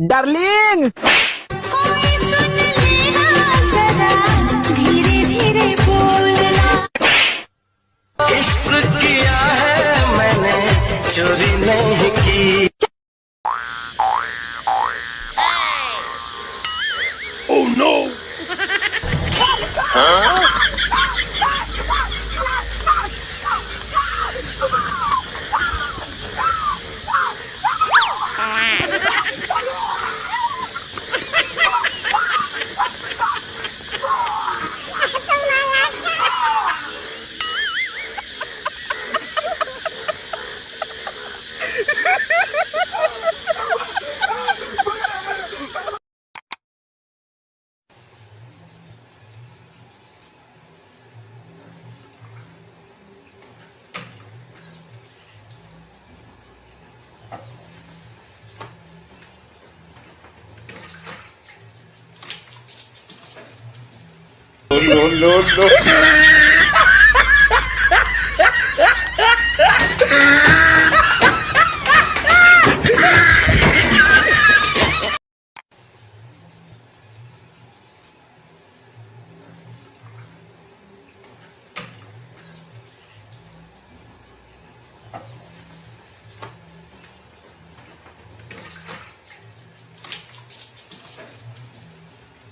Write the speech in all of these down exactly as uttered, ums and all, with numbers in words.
Darling! कोई सुन ले ना जरा, धीरे धीरे बोलना। इश्क किया है मैंने, चोरी नहीं की। Oh no! No, no, no.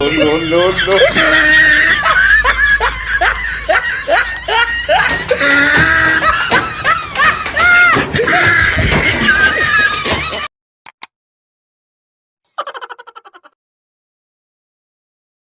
No, no, no.